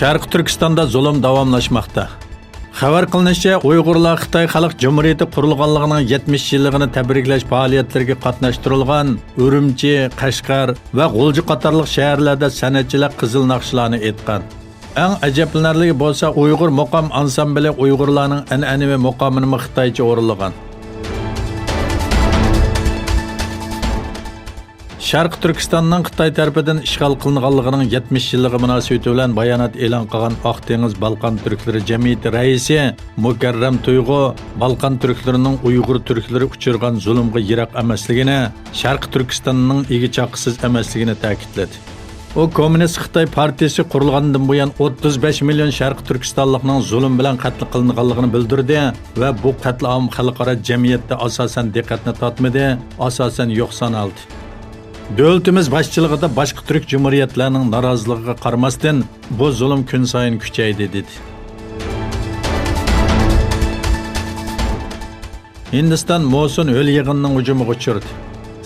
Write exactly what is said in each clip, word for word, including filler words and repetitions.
شەرقىي تۈركىستاندا زۇلۇم داۋاملاشماقتا. خەۋەر قىلىنىشىچە، ئۇيغۇرلار خىتاي خەلق جۇمھۇرىيىتى قۇرۇلغانلىقىنىڭ يەتمىش يىللىقىنى تەبرىكلەش پائالىيەتلىرىگە قاتناشتۇرۇلغان ئۈرۈمچى، قەشقەر ۋە غۇلجا قاتارلىق شەھەرلەردە سەنئەتچىلەر قىزىل ناخشىلارنى ئېيتقان. ئەڭ ئەجەبلىنەرلىكى بولسا، ئۇيغۇر مۇقام ئانسامبىلى ئۇيغۇرلارنىڭ ئەنئەنىۋى مۇقامىنىمۇ خىتايچە ئورۇنلىغان. شەرقىي تۈركىستاننىڭ خىتاي تەرىپىدىن ئىشغال قىلىنغانلىقىنىڭ يەتمىش يىللىقى مۇناسىۋىتى بىلەن بايانات ئېلان قىلغان ئاق دېڭىز بالقان تۈركلىرى جەمئىيىتى رەئىسى مۇكەررەم تۇيغۇ بالقان تۈركلىرىنىڭ ئۇيغۇر تۈركلىرى ئۇچرىغان زۇلۇمغا يىراق ئەمەسلىكىنى، شەرقىي تۈركىستاننىڭ ئىگە چاققىسىز ئەمەسلىكىنى تەكىتلىدى. ئۇ كوممۇنىست خىتاي پارتىيىسى قۇرۇلغاندىن بۇيان ئوتتۇز بەش مىليون شەرقىي تۈركىستانلىقنىڭ زۇلۇم بىلەن قەتل قىلىنغانلىقىنى بىلدۈردى ۋە بۇ قەتلىئام خەلقئارا جەمئىيەتتە ئاساسەن دىققەتنى تارتمىدى، ئاساسەن يوق سانالدى. دۆلىتىمىز باشچىلىقىدا باشقا تۈرك جۇمھۇرىيەتلەرنىڭ نارازىلىقىغا قارىماستىن، بۇ زۇلۇم كۈنسايىن كۈچەيدى، دېدى. ھىندىستان موسۇن ھۆل يېغىنىنىڭ ھۇجۇمىغا ئۇچرىدى.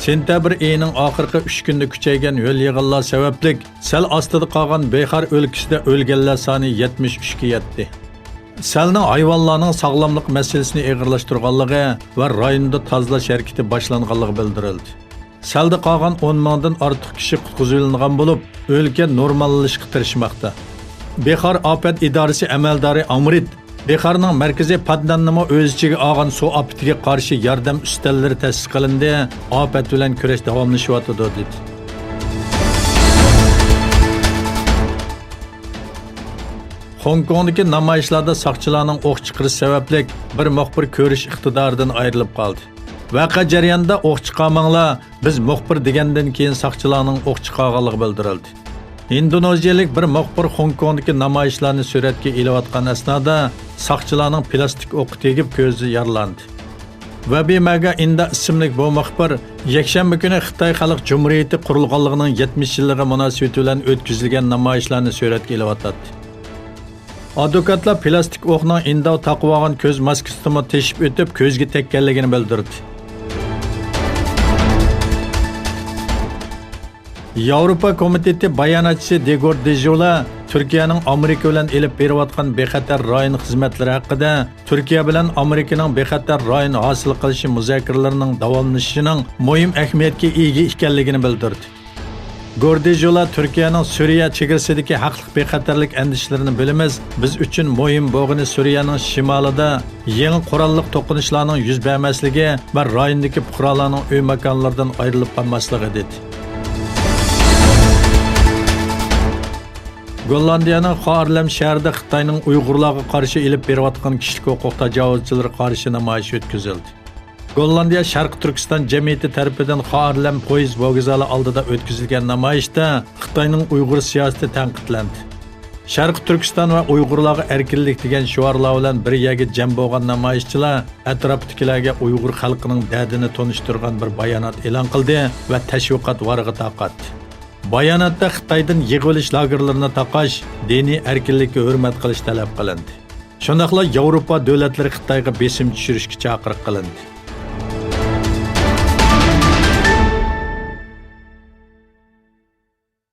سېنتەبىر ئېيىنىڭ ئاخىرقى ئۈچ كۈنىدە كۈچەيگەن ھۆل يېغىنلار سەۋەبلىك سەل ئاستىدا قالغان بىخار ئۆلكىسىدە ئۆلگەنلەر سانى يەتمىش ئۈچكە يەتتى. سەلنىڭ ھايۋانلارنىڭ ساغلاملىق مەسىلىسىنى ئېغىرلاشتۇرغانلىقى ۋە رايوندا تازىلاش ھەرىكىتى باشلانغانلىقى بىلدۈرۈلدى. سەلدە قالغان ئون مىڭدىن ئارتۇق كىشى قۇتقۇزۇۋېلىنغان بولۇپ، ئۆلكە نورماللىشىشقا تىرىشماقتا. بىخار ئاپەت ئىدارىسى ئەمەلدارى ئامرىت، بىخارنىڭ مەركىزى پادناننىمۇ ئۆز ئىچىگە ئالغان سۇ ئاپىتىگە قارشى ياردەم ئۈستەللىرى تەسىس قىلىندى، ئاپەت بىلەن كۈرەش داۋاملىشىۋاتىدۇ، دېدى. خوڭكوڭدىكى نامايىشلاردا ساقچىلارنىڭ ئوق چىقىرىشى سەۋەبلىك بىر مۇخبىر كۆرۈش ئىقتىدارىدىن ئايرىلىپ قالدى. ۋەقە جەريانىدا ئوق چىقارماڭلار، بىز مۇخبىر دېگەندىن كېيىن ساقچىلارنىڭ ئوق چىقارغانلىقى بىلدۈرۈلدى. ئىندونېزىيەلىك بىر مۇخبىر خوڭكوڭدىكى نامايىشلارنى سۈرەتكە ئېلىۋاتقان ئەسنادا ساقچىلارنىڭ پىلاستىك ئوقى تېگىپ كۆزى يارىلاندى. ۋەبى مەگا ئىندا ئىسىملىك بۇ مۇخبىر يەكشەنبە كۈنى خىتاي خەلق جۇمھۇرىيىتى قۇرۇلغانلىقىنىڭ يەتمىش يىللىقى مۇناسىۋىتى بىلەن ئۆتكۈزۈلگەن نامايىشلارنى سۈرەتكە ئېلىۋاتاتتى. ئادۋوكاتلار پىلاستىك ئوقنىڭ ئىنداۋ تاقىۋالغان كۆز ماسكىسىدىنمۇ تېشىپ ئۆتۈپ، كۆزگە تەگكەنلىكىنى بىلدۈردى. ياۋروپا كومىتېتى باياناتچىسى دېگور دېژولا تۈركىيەنىڭ ئامېرىكا بىلەن ئېلىپ بېرىۋاتقان بىخەتەر رايون خىزمەتلىرى ھەققىدە تۈركىيە بىلەن ئامېرىكىنىڭ بىخەتەر رايون ھاسىل قىلىشى مۇزاكىرىلىرىنىڭ داۋاملىشىشىنىڭ مۇھىم ئەھمىيەتكە ئىگە ئىكەنلىكىنى بىلدۈردى. گوردىژولا تۈركىيەنىڭ سۈرىيە چېگرىسىدىكى ھەقلىق بىخەتەرلىك ئەندىشىلىرىنى بىلىمىز. بىز ئۈچۈن مۇھىم بولغىنى سۈرىيەنىڭ شىمالىدا يېڭى قوراللىق توقۇنۇشلارنىڭ يۈز بەرمەسلىكى ۋە رايوندىكى پۇقرالارنىڭ ئۆي ماكانلىرىدىن ئايرىلىپ قالماسلىقى، دېدى. گوللاندىيەنىڭ خارلەم شەھىرىدە خىتاينىڭ ئۇيغۇرلارغا قارشى ئېلىپ بېرىۋاتقان كىشىلىك ھوقۇق تاجاۋۇزچىلىرى قارشى نامايىش ئۆتكۈزۈلدى. گوللاندىيە شەرقىي تۈركىستان جەمئىيىتى تەرىپىدىن خارلەم پويىز ۋوگزالى ئالدىدا ئۆتكۈزۈلگەن نامايىشتا خىتاينىڭ ئۇيغۇر سىياسىتى تەنقىدلەندى. شەرقىي تۈركىستان ۋە ئۇيغۇرلارغا ئەركىنلىك دېگەن شوئارلار بىلەن بىر يەرگە جەم بولغان نامايىشچىلار ئەتراپتىكىلەرگە ئۇيغۇر خەلقىنىڭ دەردىنى تونۇشتۇرغان بىر بايانات ئېلان قىلدى ۋە تەشۋىقات ۋارىقى تارقاتتى. باياناتتا خىتايدىن يىغىۋېلىش لاگېرلىرىنى تاقاش، دىنىي ئەركىنلىككە ھۆرمەت قىلىش تەلەپ قىلىندى. شۇنداقلا ياۋروپا دۆلەتلىرى خىتايغا بېسىم چۈشۈرۈشكە چاقىرىق قىلىندى.